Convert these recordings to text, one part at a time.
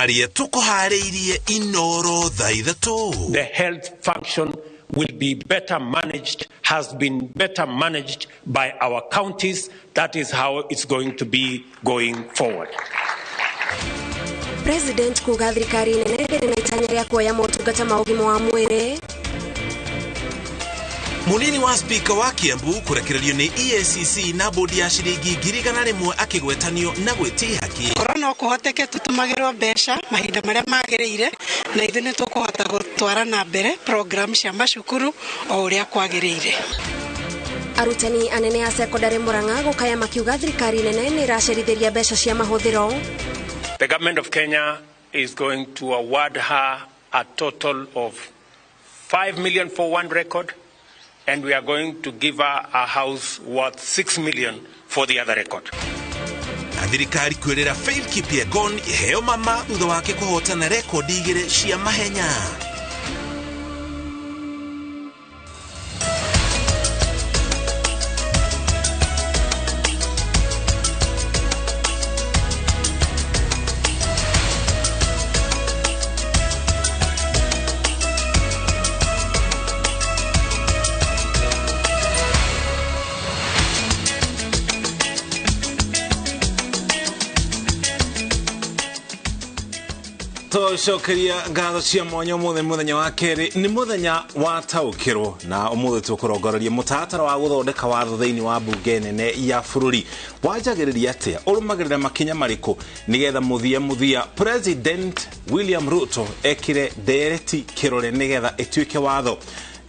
Marĩa tũkũharĩirie Inoro thaa 3. The health function will be better managed, has been better managed by our counties. That is how it's going to be going forward. President kuga thirikari nene ndĩrĩ na itanya rĩa kuoya motungata ma ũgima wa mwĩrĩ. Munini wa spika wa Kiambu kũrekererio nĩ EACC na bodi ya ciringi 100,000 akĩgwetanio na gwĩtia haki. Korwo no kũhoteke tũtũmagĩrwo mbeca mahinda marĩa magĩrĩire, na ithuĩ nĩ tũkũhota gũtwara na mbere program cia macukuru o ũrĩa kwagĩrĩire. Arutani anene a sekondari Murang'a gũkaya makiuga thirikari nene nĩ ĩracerithĩria mbeca cia mahũthĩro. The government of Kenya is going to award her a total of 5 million for one record, and we are going to give her a house worth 6 million for the other record. Na thirikari kwĩrĩra Faith Kipyegon iheo mama thutha wake kũhotana rekondi 2 cia mahenya. Tũcokeria ngatho cia mwanya ũmũthĩ mũthenya wa kerĩ nĩ mũthenya wa taũkĩrwo, na ũmũthĩ tũkũrongoreria mũtaratara wa gũthondeka watho thĩinĩ wa mbunge nene ya bũrũri. Wanjagĩrĩria atĩa, ũrũmagĩrĩra makinya marĩkũ nĩgetha mũthia President William Ruto ekĩre ndereti kĩrore nĩgetha ĩtuĩke watho.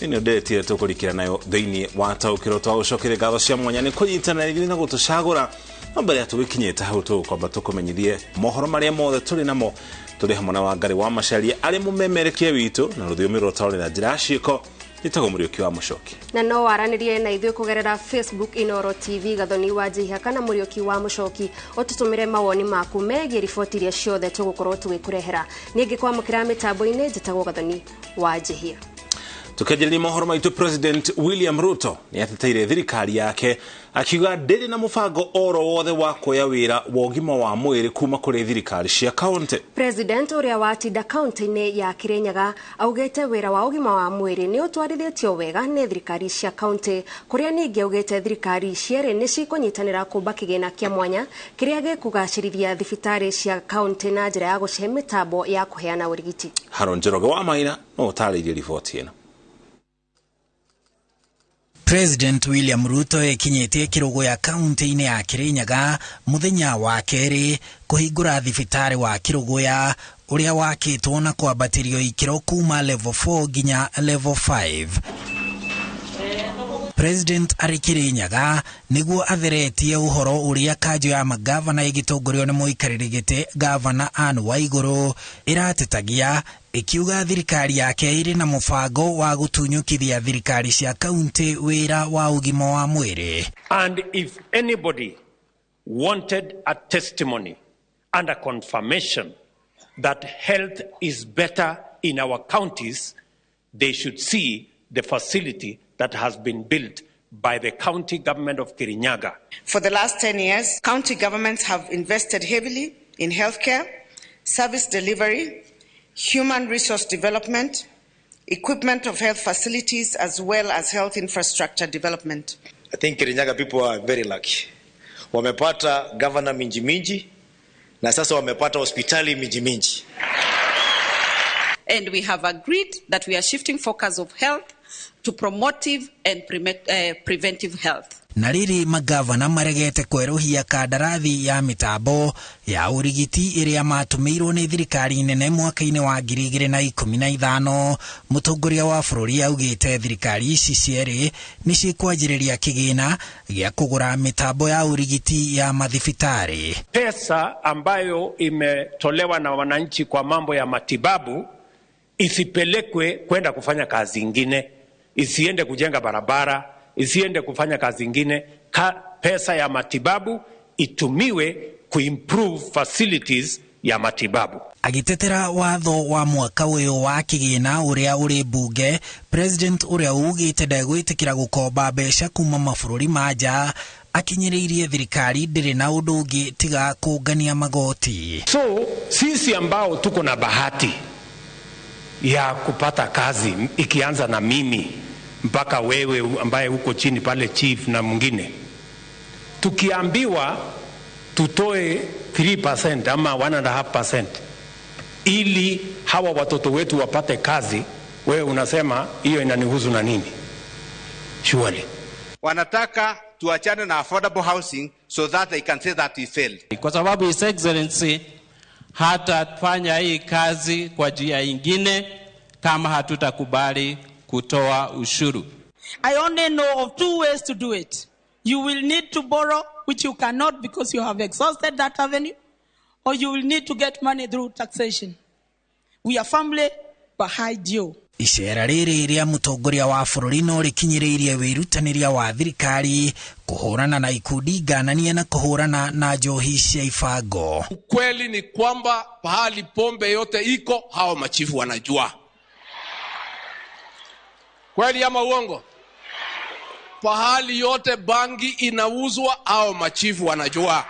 Nĩ ndereti ĩrĩa tũkũrikĩra nayo thĩinĩ wa taũkĩrwo. Twagũcokeria ngatho cia mwanya nĩ kũnyitanĩra ithuĩ na gũtũcagũra. No mbere ya tũgĩkinyĩte hau tũgũkwamba tũkũmenyithie mohoro marĩa mothe tũrĩ namo. Tũrĩ hamwe na Wangari wa Macharia arĩ mũmemerekia witũ na rũthiomi rwa taũni na njĩra ya ciĩko. Njĩtagwo Mũriũki wa Mũcoki. Na no waranĩrie na ithuĩ kũgerera Facebook Inoro TV Gathoni wa Njihaka na Mũriũki wa Mũcoki. Ũtũtũmĩre mawoni maku megiĩ riboti iria ciothe tũgũkorwo tũgĩkũrehera. Niĩ ngĩkwamũkĩra mĩtambo-inĩ njĩtagwo Gathoni wa Njihia. Tukĩanjĩrĩria mohoro maitũ, President William Ruto nĩ ateteire thirikari yake akiuga ndĩrĩ na mũbango oro wothe wa kuoya wĩra wa ũgima wa mwĩrĩ kuma kũrĩ thirikari cia kaunti. President ũrĩa watinda kaunti-inĩ ya Kirinyaga augĩte wĩra wa ũgima wa mwĩrĩ nĩ ũtwarithĩtio wega nĩ thirikari cia kaunti, kũrĩa ningĩ augĩte thirikari cierĩ nĩ cikũnyitanĩra kũmba kĩgĩna kĩa mwanya kĩrĩa gĩkũgacĩrithia thibitarĩ cia kaunti na njĩra ya gũcihe mĩtambo ya kũheana ũrigiti. Haron Njoroge wa Maina no ũtarĩirie riboti ĩno. President William Ruto ekinyĩtie Kĩrũgũya kaunti-inĩ ya Kirinyaga mũthenya wa kerĩ kũhingũra thibitarĩ wa Kĩrũgũya ũrĩa wakĩtwo na kwambatĩrio ikĩro kuma level 4 nginya level 5. President arĩ Kirinyaga nĩguo atheretie ũhoro ũrĩa kanjũ ya magavana ĩgĩtongorio nĩ mũikarĩri gĩtĩ Gavana Anne Waigũrũ ĩratetagia ĩkiuga thirikari yake ĩrĩ na mũbango wa gũtunyũkithia thirikari cia kaunti wĩra wa ũgima wa mwĩrĩ. And if anybody wanted a testimony and a confirmation that health is better in our counties, they should see the facility that has been built by the county government of Kirinyaga. For the last 10 years, county governments have invested heavily in healthcare, service delivery, human resource development, equipment of health facilities, as well as health infrastructure development. I think Kirinyaga people are very lucky. Wamepata governor minji minji, na sasa wamepata hospitali minji minji. And we have agreed that we are shifting focus of health to promotive and preventive health. Na rĩrĩ magavana maregete kwerũhia kandarathi ya mĩtambo ya ũrigiti ĩrĩa matũmĩirwo nĩ thirikari nene mwaka-inĩ wa 2015, mũtongoria wa bũrũri augĩte thirikari ici cierĩ nĩ cikwanjĩrĩria kĩgĩna gĩa kũgũra mĩtambo ya ũrigiti ya mathibitarĩ. Pesa ambayo imetolewa na wananchi kwa mambo ya matibabu isipelekwe kwenda kufanya kazi ingine, isiende kujenga barabara, isiende kufanya kazi ingine. Pesa ya matibabu itumiwe kuimprove facilities ya matibabu. Agitetera watho wa mwaka ũyũ wa kĩgĩna ũrĩa ũrĩ mbunge, President ũrĩa ugĩte ndegwĩtĩkĩra gũkomba mbeca kuma mabũrũri ma nja, Akinyĩrĩirie thirikari ndĩrĩ na ũndũ ũngĩ tiga kũngania magoti. So sisi ambao tuko na bahati ya kupata kazi, ikianza na mimi mpaka wewe ambaye uko chini pale chief na mwingine, tukiambiwa tutoe 3% ama 1.5% ili hawa watoto wetu wapate kazi, wewe unasema hiyo inanihusu na nini? Surely wanataka tuachane na affordable housing so that they can say that we failed. Kwa sababu His Excellency hatafanya hii kazi kwa njia ingine kama hatutakubali kutoa ushuru. I only know of two ways to do it. You will need to borrow, which you cannot because you have exhausted that avenue, or you will need to get money through taxation. We are firmly behind you. Icera rĩrĩ rĩa mũtongoria wa bũrũri no rĩkinyĩrĩirie wĩrutanĩria wa thirikari kũhũrana na ikundi ngananie na kũhũrana na njohi cia ibango. Ukweli ni kwamba pahali pombe yote iko, hao machifu wanajua. Kweli ama uongo? Pahali yote bangi inauzwa, hao machifu wanajua.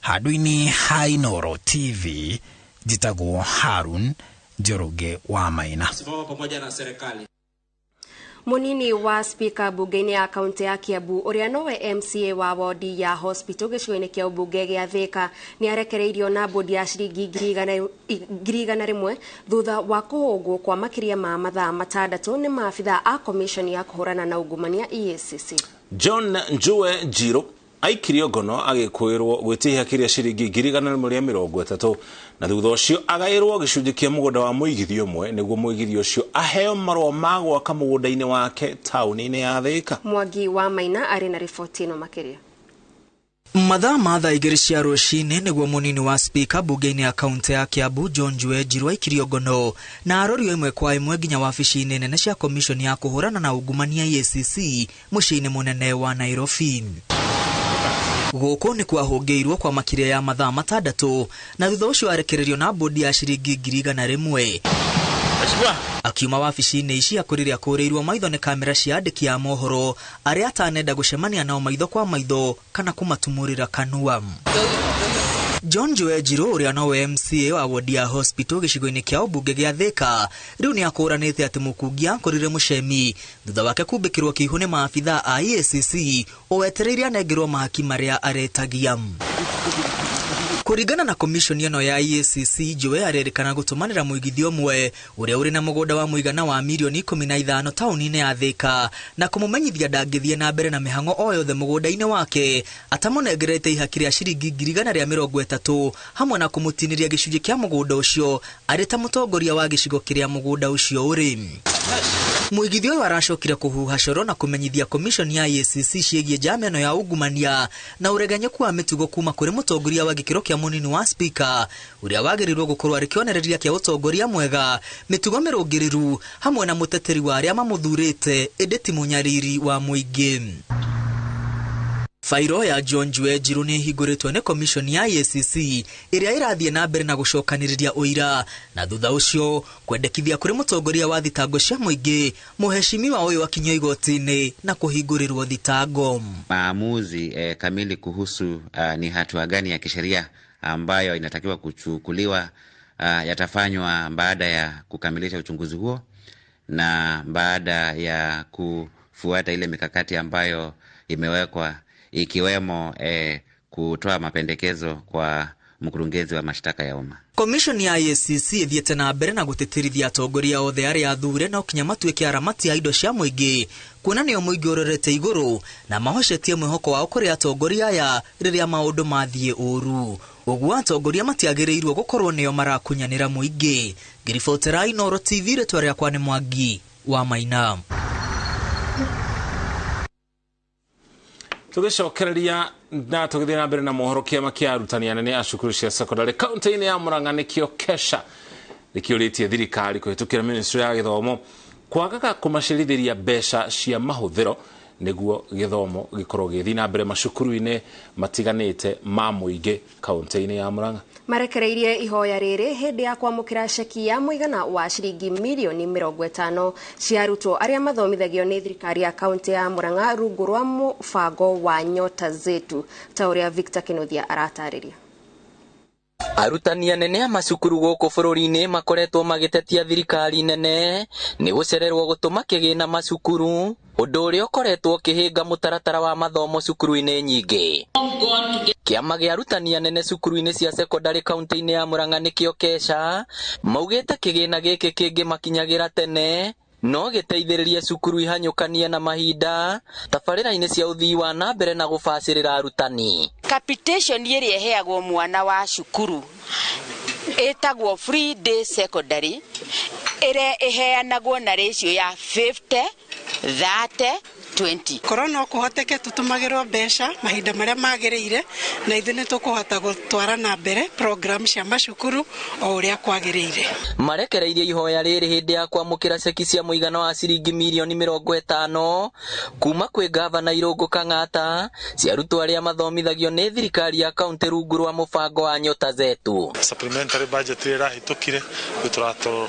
Handũ-inĩ ha Inooro TV, njĩtagwo Harun Njoroge wa Maina. Simama pamoja na serikali. Munini wa spika bunge-inĩ ya kaunti ya Kiambu ũrĩa nowe MCA wa wodi ya hospital gĩcigo-inĩ kĩa ũmbunge gĩa Thika nĩ arekereirio na bodi ya ciringi 100,000 thutha wa kũhũngwo kwa makĩria ma mathaa 6 nĩ maabithaa a commission ya kũhũrana na ungumania EACC. John Njue Njiro aikirio ngono agĩkwĩrwo gwĩtihia kĩrĩa ciringi 130,000 na thutha ũcio agaĩrwo gĩcunjĩ kĩa mũgũnda wa mũigithio ũmwe nĩguo mũigithio ũcio aheo marũa ma gwaka mũgũnda-inĩ wake taũni-inĩ ya Thika. Mwangi wa Maina arĩ na riboti ĩno makĩria. Mathaa ma thaa 2 cia rũcinĩ nĩguo mũnini wa spika bunge-inĩ ya kaunti ya Kiambu John Njue Njiro aikirio ngono na arorio ĩmwe kwa ĩmwe nginya wabici-inĩ nene cia commission ya kũhũrana na ungumania EACC mũciĩ-inĩ mũnene wa Nairobi. Gũkũ nĩ kwahũngĩirwo kwa makĩria ya mathaa 6 na thutha ũcio arekererio na bodi ya ciringi 100,000. Akiuma wabici-inĩ ici akũrĩrĩa kũrĩirwo maitho nĩ kamera cia andĩki a mohoro arĩa atanenda gũcemania nao maitho kwa maitho kana kũmatumũrĩra kanua. John Njue Njiro ũrĩa nowe MCA wa wodi ya hospital gĩcigo-inĩ kĩa ũmbunge gĩa Thika rĩu nĩ akũranĩte atĩ mũkungia akorire mũcemi thutha wake kumbĩkĩrwo kĩihũ nĩ maabithaa a EACC ũwetereire anengerwo mahaki marĩa aretagia. Kũringana na commission ĩno ya EACC, Njue arerĩkana gũtũmanĩra mũigithio ũmwe ũrĩa ũrĩ na mũgũnda wa mũigana wa mirioni 15 taũni-inĩ ya Thika na kũmũmenyithia ndangĩthiĩ na mbere na mĩhang'o o yothe mũgũnda-inĩ wake atamũnengerete ihaki rĩa ciringi 130,000 hamwe na kũmũtinĩria gĩcunjĩ kĩa mũgũnda ũcio arĩ ta mũtongoria wa gĩcigo kĩrĩa mũgũnda ũcio ũrĩ. Mũigithio ũyũ aracokire kũhuha coro na kũmenyithia commission ya EACC ciĩgiĩ njama ĩno ya ungumania na ũregenyũku wa mĩtugo kuma kũrĩ mũtongoria wa gĩkĩro kĩa mũnini wa spika ũrĩa wagĩrĩirwo gũkorwo arĩ kĩonereria kĩa ũtongoria mwega, mĩtugo mĩrũngĩrĩru hamwe na mũteteri wa arĩa mamũthurĩte ĩndĩ ti mũnyariri wa mũingĩ. Fairo ya John Njue Njiro nĩ ĩhingũrĩtwo nĩ commission ya EACC ĩrĩa ĩrathiĩ na mbere na gũcokanĩrĩria ũira na thutha ũcio kwendekithia kũrĩ mũtongoria wa thitango cia mũingĩ mũheshimiwa ũyũ akinyio igoti-inĩ na kũhingũrĩrwo thitango. Maamuzi kamili kuhusu ni hatua gani ya kisheria ambayo inatakiwa kuchukuliwa yatafanywa baada ya kukamilisha uchunguzi huo na baada ya kufuata ile mikakati ambayo imewekwa ikiwemo kutoa mapendekezo kwa mkurugenzi wa mashtaka ya umma. Commission ya EACC ĩthiĩte na mbere na gũtĩtĩrithia atongoria othe arĩa athure no kinya matuĩke aramati a indo cia mũingĩ kuona nĩo mũingĩ ũrorete igũrũ na mahocetie mwĩhoko wao kũrĩ atongoria aya rĩrĩa maũndũ mathiĩ ũru. Ũguo atongoria matiagĩrĩirwo gũkorwo nĩo marakunyanĩra mũingĩ. Ngĩribotera Inooro TV, rĩtwa rĩakwa nĩ Mwangi wa Maina. Tũgĩcokereria na tũgĩthiĩ na mbere na mohoro, kĩama kĩa arutani anene a cukuru cia secondary kaunti-inĩ ya Murang'a nĩkĩo KESHA nĩkĩũrĩtie thirikari kũhĩtũkĩra ministry ya gĩthomo kwagaga kũmacerithĩria mbeca cia mahũthĩro Nĩguo gĩthomo gĩkorwo gĩgĩthiĩ na mbere macukuru-inĩ matiganĩte ma mũingĩ kaunti-inĩ ya Murang'a. Marekereirie ihoya rĩrĩ hĩndĩ ya kwamũkĩra ceki ya mũigana wa ciringi mirioni 50 cia arutwo arĩa mathomithagio nĩ thirikari ya kaunti ya Murang'a rungu rwa mũbango wa Nyota Zetu, ta ũrĩa Victor Kinuthia aratarĩria. Arutani anene a macukuru gũkũ bũrũri-inĩ makoretwo magĩtetia thirikari nene nĩ gũcererwo gũtũma kĩgĩna macukuru, ũndũ ũrĩa ũkoretwo ũkĩhĩnga mũtaratara wa mathomo cukuru-inĩ nyingĩ. Kĩama gĩa arutani anene cukuru-inĩ cia cekondarĩ kaunti-inĩ ya Murang'a nĩkĩo KESHA maugĩte kĩgĩna gĩkĩ kĩngĩmakinyagĩra tene no gĩteithĩrĩrie cukuru ihanyũkanie na mahinda tabarĩra-inĩ cia ũthii wa na mbere na gũbacĩrĩra arutani. Capitation ĩrĩa ĩheagwo mwana wa cukuru ĩtagwo free day secondary, ĩrĩa ĩheanagwo na ratio ya 50 30 20. Korwo no kũhoteke tũtũmagĩrwo mbeca mahinda marĩa magĩrĩire, na ithuĩ nĩ tũkũhota gũtwara na mbere program cia macukuru o ũrĩa kwagĩrĩire. Marekereirie ihoya rĩrĩ hĩndĩ ya kwamũkĩra ceki cia mũigana wa ciringi mirioni 50 kuma kwĩ gavana Irũngũ Kang'ata cia arutwo arĩa mathomithagio nĩ thirikari ya kaunti rungu rwa mũbango wa Nyota Zetu. Supplementary budget ĩrĩa ĩrahĩtũkire rĩu tũratoro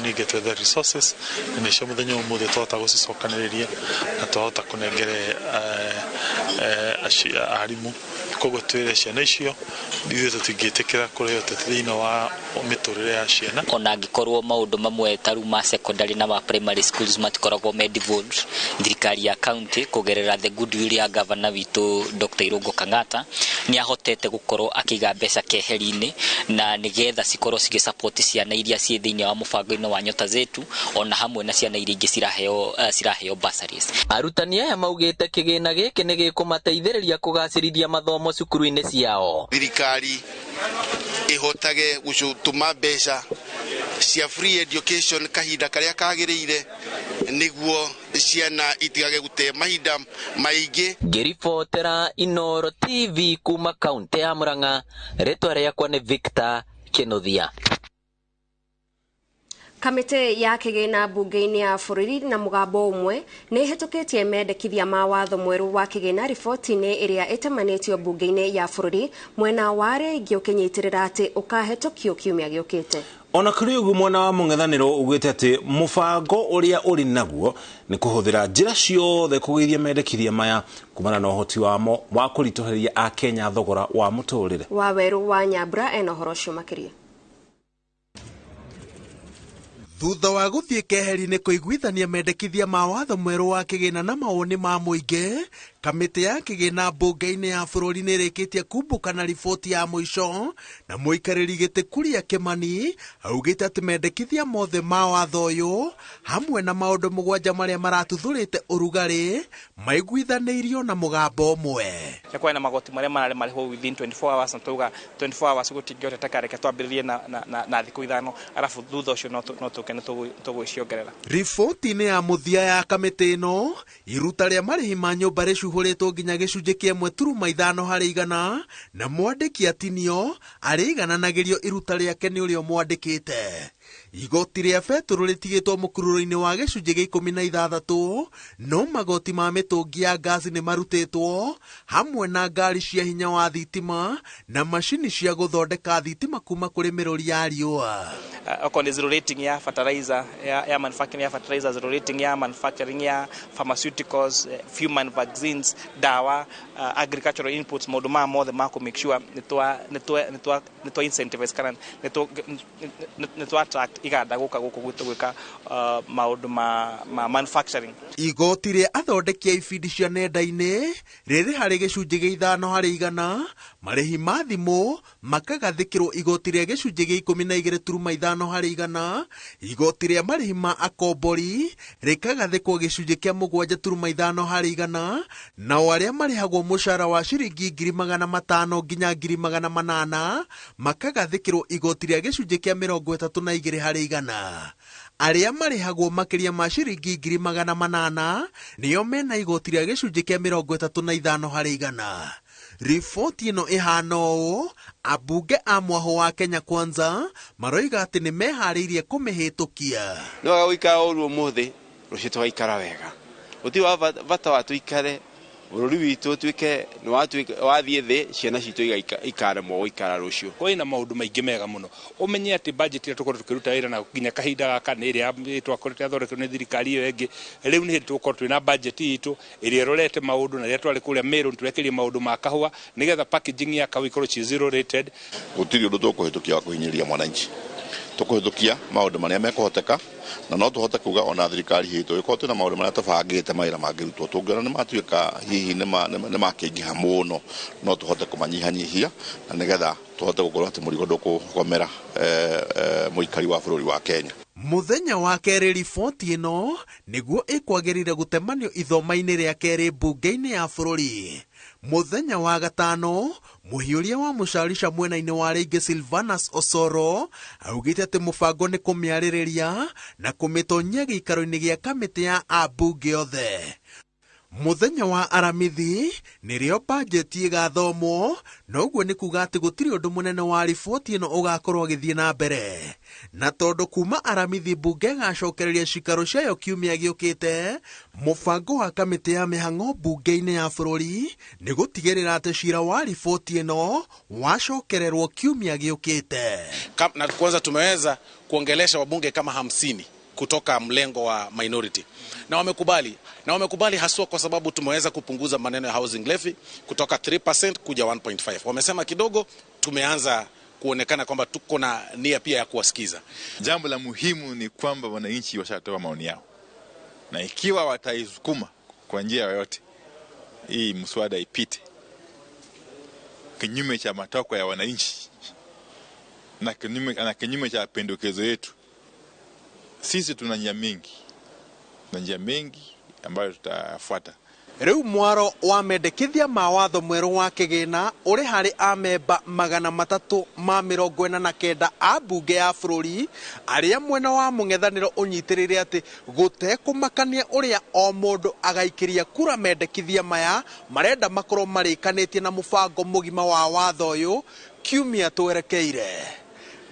ningĩ twethe resources na nĩcio mũthenya ũmũthĩ twahota gũcicokanĩrĩria na twahota kũnengere arimũ. Koguo twĩre ciana icio ithuĩ tũtingĩtĩkĩra kũrĩo ũteti thĩinĩ wa mĩtũrĩre ya ciana. Ona angĩkorwo maũndũ mamwe ta rĩu ma secondary na ma primary schools matikoragwo me devolved, thirikari ya county kũgerera the goodwill ya governor witũ Dr. Irũngũ Kang'ata nĩ ahotete gũkorwo akĩiga mbeca keheri-inĩ na nĩgetha cikorwo cigĩsupport ciana iria ciĩ thĩinĩ wa mũbango-inĩ wa Nyota Zetu ona hamwe na ciana iria ingĩ ciraheo bursaries. Arutani aya maugĩte kĩgĩna gĩkĩ nĩ gĩkũmateithĩrĩria kũgacĩrithia mathomo cukuru-inĩ ciao. Thirikari ĩhotage gũtũma mbeca cia free education kahinda karĩa kagĩrĩire nĩguo ciana itigage gũte mahinda maingĩ. Ngĩribotera Inooro TV kuma kaunti ya Murang'a, rĩtwa rĩakwa nĩ Victor Kinuthia. Kamĩtĩ ya kĩgĩna mbunge-inĩ ya bũrũri na mũgambo ũmwe nĩ ĩhĩtũkĩtie mendekithia ma watho mwerũ wa kĩgĩna riboti-inĩ ĩrĩa ĩtamanĩtio mbunge-inĩ ya bũrũri, mwena wa arĩa aingĩ ũkĩnyitĩrĩra atĩ ũkahĩtũkio kiumia gĩũkĩte. Ona kũrĩ ũguo mwena wa mũng'ethanĩro ugĩte atĩ mũbango ũrĩa ũrĩ naguo nĩ kũhũthĩra njĩra ciothe kũgeithia mendekithia maya kumana na ũhoti wamo wa kũritũhĩria Akenya thogora wa mũtũrĩre. Wawerũ wa Nyambura ena ũhoro ũcio makĩria. Thutha wa gũthiĩ keheri-inĩ kũiguithania mendekithia ma watho mwerũ wa kĩgĩna na mawoni ma mũingĩ, kamĩtĩ ya kĩgĩna mbunge-inĩ ya bũrũri nĩ ĩrĩkĩtie kumbũka na riboti ya mũico, na mũikarĩri gĩtĩ Kuria Kĩmani augĩte atĩ mendekithia mothe ma watho ũyũ hamwe na maũndũ 7 marĩa maratuthũrĩte ũrugarĩ maiguithanĩirio na mũgambo ũmwe. Kwĩ na magoti marĩa mararĩ marĩhwo within 24 hours na tauga 24 hours gũtingĩhoteteka, reke twambĩrĩrie na thikũ 5 arabu thutha ũcio no tũke nĩ tũgũciongerera. Riboti-inĩ ya mũthia ya kamĩtĩ ĩno, iruta rĩa marĩhi ma nyũmba rĩcuhũrĩtwo nginya gĩcunjĩ kĩa 1.5 harĩ igana, na mwandĩki atinio arĩigananagĩrio iruta rĩake nĩ ũrĩa mwandĩkĩte. Igoti rĩa betũrũ rĩtigĩtwo mũkururo-inĩ wa gĩcunjĩ gĩa 16, no magoti ma mĩtũngi ya ngaci nĩ marutĩtwo hamwe na ngari cia hinya wa thitima na macini cia gũthondeka thitima kuma kũrĩ mĩrũri ya riũa. Okorwo nĩ zero rating ya fertilizer ya manufacturing ya fertilizer, zero rating ya manufacturing ya pharmaceuticals, human vaccines, dawa, agricultural inputs, maũndũ maya mothe ma kũ make sure nĩ twa incentivize kana nĩ twa attract iganda gũka gũkũ gwitũ gwĩka maũndũ ma manufacturing. Igoti rĩa athondeki a ibindi cia nenda-inĩ rĩrĩ harĩ gĩcunjĩ gĩa 5 harĩ igana, marĩhi ma thimũ makagathĩkĩrwo igoti rĩa gĩcunjĩ gĩa 12.5 harĩ igana, igoti rĩa marĩhi ma akombori rĩkagathĩkwo gĩcunjĩ kĩa 7.5 harĩ igana, nao arĩa marĩhagwo mũcara wa ciringi 500,000 nginya 800,000 makagathĩkĩrwo igoti rĩa gĩcunjĩ kĩa 32 harĩ igana. Arĩa marĩhagwo makĩria ma ciringi 800,000 nĩo mena igoti rĩa gĩcunjĩ kĩa 35 harĩ igana. Riboti ĩno ĩhana ũũ, ambunge a mwahũ wa Kenya Kwanza maroiga atĩ nĩ meharĩirie kũmĩhĩtũkia. Nĩ wega gũikara ũru ũmũthĩ, rũciũ tũgaikara wega. Gũtirĩ wa bata wa tũikare bũrũri witũ ũtuĩke nĩ wathiĩ thĩ, ciana citũ ikaremwo gũikara rũciũ. Kwĩna maũndũ maingĩ mega mũno. Ũmenye atĩ budget ĩrĩa tũkoretwo tũkĩruta wĩra na nginya kahinda gaka nĩ ĩrĩa twakoretwo yathondeketwo nĩ thirikari ĩyo ĩngĩ. Rĩu nĩ hĩndĩ tũgũkorwo twĩna budget itũ ĩrĩa ĩrorete maũndũ, na rĩrĩa twarĩ kũrĩa Meru nĩtũrekĩrie maũndũ ma kahũa nĩgetha packaging ya kahũa ikorwo ci zero rated. Gũtirĩ ũndũ tũkũhĩtũkia wa kũhinyĩrĩria mwananchi. Tũkũhĩtũkia maũndũ marĩa mekũhoteka, na no tũhote kuga ona thirikari itũ ĩkorwo twĩna maũndũ marĩa tũbangĩte mawĩra mangĩrutwo, tũngĩona nĩ matuĩka hihi nĩ makĩingĩha mũno, no tũhote kũmanyihanyihia na nĩgetha tũhote gũkorwo atĩ mũrigo ndũkũgomera mũikari wa bũrũri wa Kenya. Mũthenya wa kerĩ riboti ĩno nĩguo ĩkwagĩrĩire gũtemanio ithoma-inĩ rĩa kerĩ mbunge-inĩ ya bũrũri. Mũthenya wa gatano mũhiũria wa mũcarica mwena-inĩ wa rĩngĩ Silvanus Osoro augĩte atĩ mũbango nĩ kũmĩarĩrĩria na kũmĩtonyia gĩikaro-inĩ gĩa kamĩtĩ ya ambunge othe. Mũthenya wa Aramithi nĩrĩo bajeti ĩgathomwo, na ũguo nĩ kuga atĩ gũtirĩ ũndũ mũnene wa riboti ĩno ũgakorwo ũgĩthiĩ na mbere. Na tondũ kuma Aramithi mbunge ĩgacokereria cikaro ciayo kiumia gĩũkĩte, mũbango wa kamĩtĩ ya mĩhang'o mbunge-inĩ ya bũrũri nĩ gũtigĩrĩra atĩ cira wa riboti ĩno wacokererwo kiumia gĩũkĩte. Na kwanza tumeweza kuongelesha wabunge kama 50 kutoka mlengo wa minority, na wamekubali, na wamekubali haswa kwa sababu tumeweza kupunguza maneno ya housing levy kutoka 3% kuja 1.5. Wamesema kidogo tumeanza kuonekana kwamba tuko na nia pia ya kuwasikiza. Jambo la muhimu ni kwamba wananchi washatoa maoni yao, na ikiwa wataisukuma kwa njia yoyote hii mswada ipite kinyume cha matakwa ya wananchi na kinyume cha pendekezo yetu, sisi tuna njia mingi, tuna njia mingi ambayo tutafuata. Rĩu mwaro wa mendekithia ma watho mwerũ wa kĩgĩna ũrĩ harĩ amemba 349 a mbunge ya bũrũri arĩa mwena wa mũng'ethanĩro ũnyitĩrĩire atĩ gũtekũmakania ũrĩa o mũndũ agaikĩria kura mendekithia maya marenda makorwo marĩkanĩtie na mũbango mũgima wa watho ũyũ kiumia twerekeire.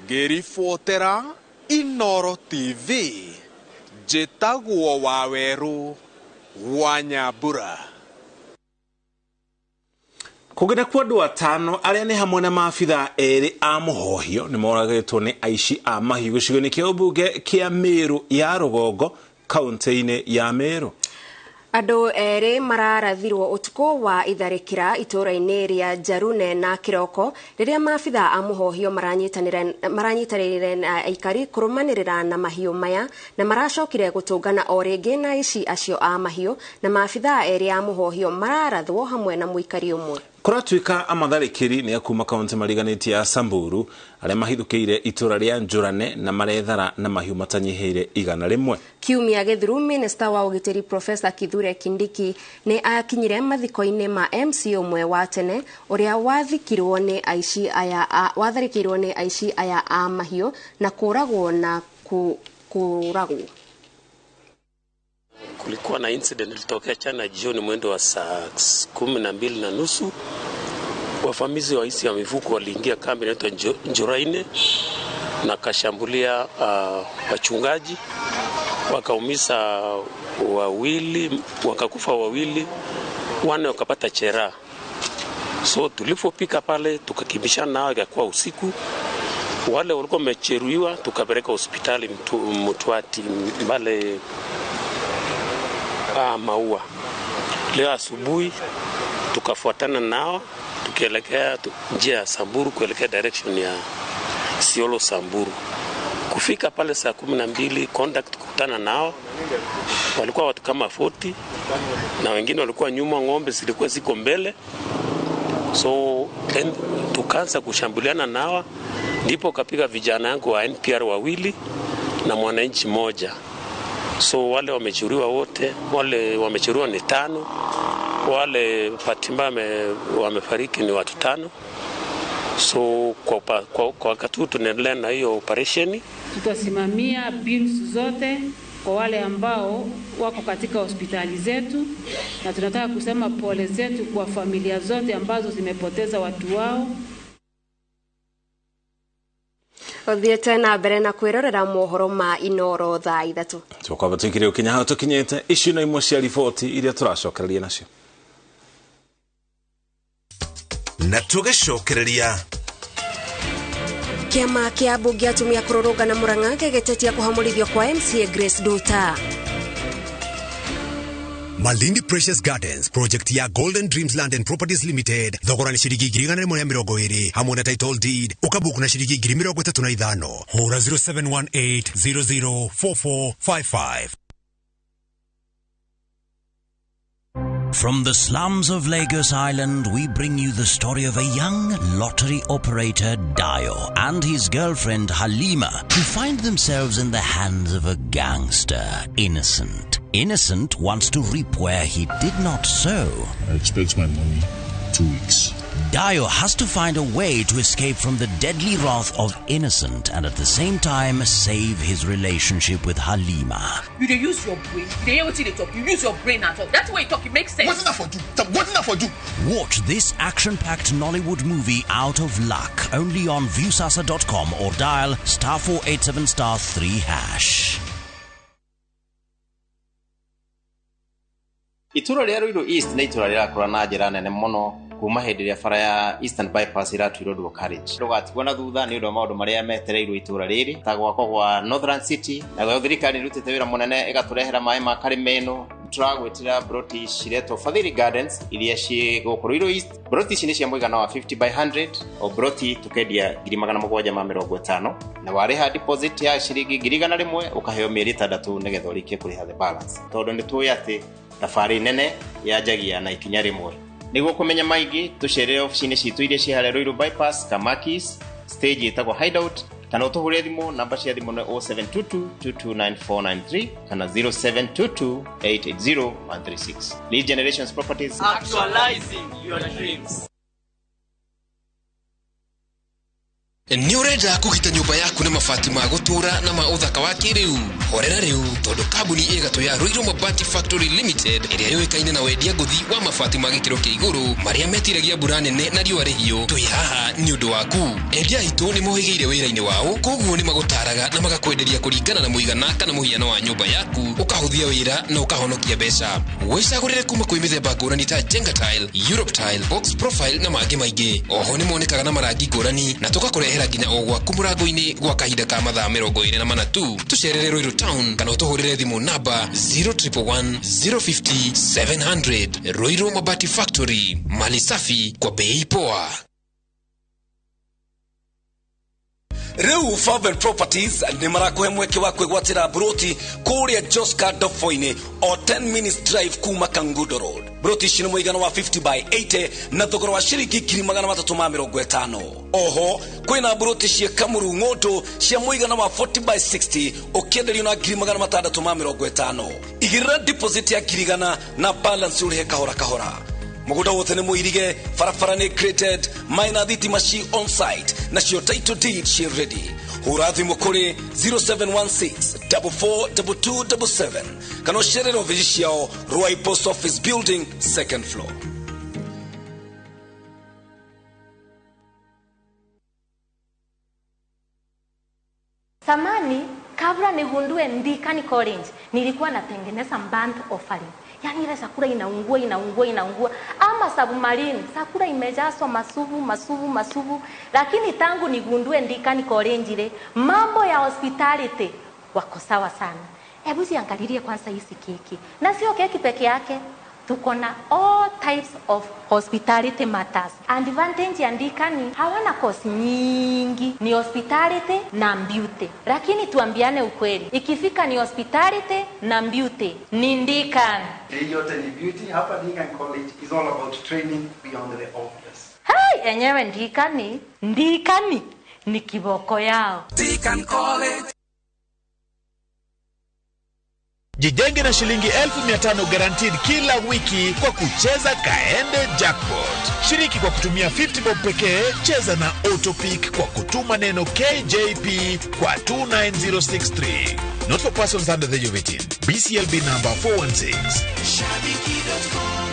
Ngĩribotera Inoro TV, njĩtagwo Wawerũ wa Nyambura. Kũngĩ kwa andũ atano arĩa nĩ hamwe na maabithaa erĩ a mũhohio nĩ moragĩtwo nĩ aici a mahiũ gĩcigo-inĩ kĩa ũmbunge kĩa Meru ya rũgongo kaunti-inĩ ya Meru. Andũ erĩ mararathirwo ũtukũ wa itharĩkĩra itũũra-inĩ rĩa Njarune na Kĩroko rĩrĩa maabithaa a mũhohio maranyitanĩire na aikari kũrũmanĩrĩra na mahiũ maya, na maracokire gũtũngana o rĩngĩ na aici acio a mahiũ, na maabithaa erĩ a mũhohio mararathwo hamwe na mũikari ũmwe. Kũratuĩka amatharĩkĩri nĩ a kuma kaunti mariganĩtie ya Samburu arĩa mahithũkĩire itũũra rĩa Njũrane na marethara na mahiũ matanyihĩire 100. Kiumia gĩthiru minista wa ũgitĩri Profesa Kithure Kindiki nĩ akinyire mathiko-inĩ ma MC ũmwe wa tene ũrĩa wathikirwo nĩ aici aya watharĩkĩirwo nĩ aici aya a mahiũ na kũragwo na kũragwo. Kulikuwa na incident ilitokea jana jioni mwendo wa saa 12:30. Wafamizi wa isi ya mifuko waliingia kambi inaitwa Njuraine na kashambulia wachungaji, wakaumiza wawili, wakakufa wawili, wane wakapata chera. So tulipofika pale tukakimbishana nao, ikakuwa usiku. Wale walikuwa wamejeruhiwa tukapeleka hospitali Mtwati mbale Maua. Leo asubuhi tukafuatana nao tukielekea njia ya Samburu kuelekea direction ya Siolo Samburu. Kufika pale saa 12 contact kukutana nao, walikuwa watu kama 40 na wengine walikuwa nyuma, ng'ombe zilikuwa ziko mbele. So tukaanza kushambuliana nao, ndipo kapiga vijana yangu wa NPR wawili na mwananchi mmoja. So wale wamejeruhiwa wote, wale wamejeruhiwa ni 5, wale patimba wamefariki ni watu 5. So kwa wakati huu tunaendelea na hiyo operation. Tutasimamia bills zote kwa wale ambao wako katika hospitali zetu, na tunataka kusema pole zetu kwa familia zote ambazo zimepoteza watu wao. Uthiete na mbere na kwirorera mohoro ma Inoro thaa 3. Tukwamba tuikire ukinya hau tukinyite icio na imwe cia riboti iria turacokereria nacio. Na tugicokereria Kiama kia bunge atumia kururungana Murang'a gĩgĩtetia kũhamũrithio kwa MCA Grace Nduta. Malindi Precious Gardens project ya Golden Dreams Land and Properties Limited thogora ni ciringi 120,000 hamwe na title deed ukabuku na ciringi 35,000. Hura 0718 004455. From the slums of Lagos Island, we bring you the story of a young lottery operator, Dio, and his girlfriend, Halima, who find themselves in the hands of a gangster, Innocent. Innocent wants to reap where he did not sow. I expect my money 2 weeks. Dio has to find a way to escape from the deadly wrath of Innocent and at the same time save his relationship with Halima. You dey use your brain. You dey hear what you talk. You use your brain at all. That's the way you talk. It makes sense. What's that for do? What's that for do? Watch this action-packed Nollywood movie Out of Luck only on Viusasa.com or dial *487*3#. Itũra rĩa Ruiru East nĩ itũra rĩrakũra na njĩra nene mũno kuma hĩndĩ ĩrĩa bara ya Eastern Bypass ĩratuirwo dual carriage. Ndũgatigwo na thutha nĩ ũndũ wa maũndũ marĩa metereirwo itũra rĩrĩ ta gwakwo gwa Northern City. Nayo thirikari nĩrutĩte wĩra mũnene ĩgatũrehera maĩ ma Karĩmeno. Tũragwĩtĩra broti ciretwo Fadhili Gardens iria ciĩ gũkũ Ruiru East. Broti ici nĩ cia mũigana wa 50 by 100 o broti tũkendia 750,000 na warĩha deposit ya ciringi 100,000 ũkaheo mĩeri 6 nĩgetha ũrĩkie kũrĩha the balance, tondũ nĩ tũĩ atĩ thabarĩ nene yanjagia na ikinya rĩmwe. Nĩguo kũmenya maingĩ tũcerere ofici-inĩ citũ iria ciĩ harĩa Ruiru Bypass, Kamakis, stage ĩtagwo Hideout, kana ũtũhũrĩre thimũ. Namba cia thimũ nĩ 0722 229493 kana 0722 880 136. Lead Generations Properties, actualizing your dreams. Nĩ ũrenda kũgita nyũmba yaku na mabati ma gũtũũra na ma ũthaka wa kĩrĩu? Horera rĩu tondũ kambuni ĩgatũ ya Ruiru Mabati Factory Limited ĩrĩa yũĩkaine na wendia ngũthi wa mabati ma gĩkĩro kĩa igũrũ marĩa metiragia mbura nene na riũa rĩhiũ, twĩ haha nĩ ũndũ waku. Endia aitũ nĩ mohĩgĩire wĩra-inĩ wao, koguo nĩ magũtaraga na magakwenderia kũringana na mũigana kana mũhiano wa nyũmba yaku, ũkahũthia wĩra na ũkahonokia mbeca. Wĩcagũrĩre kuma kwĩ mĩthemba ngũrani ta Jenga Tile, Europe Tile, Box Profile na mangĩ maingĩ. Oho nĩ monekaga na marangi ngũrani na tũgakũrehera nginya o gwaku mũrango-inĩ gwa kahinda ka mathaa 24 tu. Tũcerere Ruiru Town kana ũtũhũrĩre thimũ namba 0111 050 700. Ruiru Mabati Factory, mali safi kwa bei poa. Rĩu Favel Properties nĩ marakũhe mweke wa kwĩgwatĩra broti kũrĩa Joska Dofoinĩ o 10 minutes drive kuma Kangundo Road. Broti ici nĩ mũigana wa 50 by 80 na thogora wa ciringi 350,000. Oho kwĩna broti cia Kamuru Ng'ũndũ cia mũigana wa 40 by 60 ũkĩenderio na 650,000. Igĩrĩra deposit ya 100,000 na balance ũrĩhe kahora kahora. Mũgũnda wothe nĩ mũirige, barabara nĩ graded, maĩ na thitima ci on site na cio title deed ci ready. Hũra thimũ kũrĩ 0716 442277 kana ũcerere ofici ciao Ruai Post Office Building, second floor. Samani, kabla nigundue Ndikani College, nilikuwa natengeneza burnt offering. Yaani ile chakula inaungua, inaungua, inaungua. Ama submarine, chakula imejazwa masubu, masubu, masubu. Lakini tangu nigundue Ndikani College ile, mambo ya hospitality wako sawa sana. Hebu ziangalilie kwanza hizi keki. Na sio keki peke yake. Tuko na all types of hospitality matters. Advantage ya Ndikani hawana course nyingi, ni hospitality na beauty. Lakini tuambiane ukweli, ikifika ni hospitality na beauty, ni Ndikani. Hii yote ni beauty. Hapa Ndikani College is all about training beyond the obvious. Hey, enyewe Ndikani, Ndikani ni kiboko yao. Ndikani College. Jijenge na shilingi 1500 guaranteed kila wiki kwa kucheza Kaende Jackpot. Shiriki kwa kutumia 50 bob pekee, cheza na Autopick kwa kutuma neno KJP kwa 29063. Not for persons under the age of 18. BCLB number 416. Shabiki.com.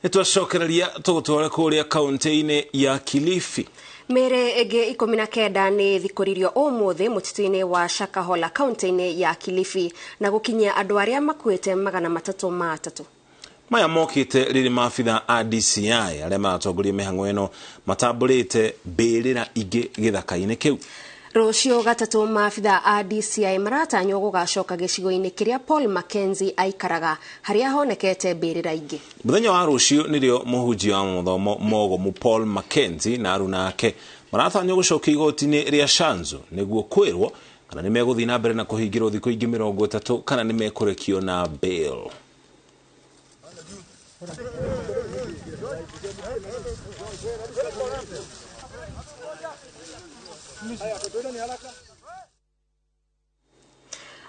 Nĩtwacokereria tũgũtware kũrĩa kaunti-inĩ ya Kilifi. Mĩĩrĩ ĩngĩ 19 nĩ ĩthikũririo ũmũthĩ mũtitũ-inĩ wa Shakahola kaunti-inĩ ya Kilifi na gũkinyia andũ arĩa makuĩte 303. Maya mokĩte rĩrĩ maabitha a DCI arĩa maratongoria mĩhang'o ĩno matambũrĩte mbĩrĩra ingĩ gĩthaka-inĩ kĩu. Rũciũ gatatũ maabitha a DCI maratanywo gũgacoka gĩcigo-inĩ kĩrĩa Paul Mackenzie aikaraga harĩa honekete mbĩrĩra ingĩ. Mũthenya wa rũciũ nĩrĩo mũhunjia wa mathomo mogomu Paul Mackenzie na aruna ake maratanywo gũcokia igoti-inĩ rĩa Shanzu nĩguo kwĩrwo kana nĩ megũthiĩ na mbere na kũhingĩrwo thikũ ingĩ 30 kana nĩ mekũrekio na bail.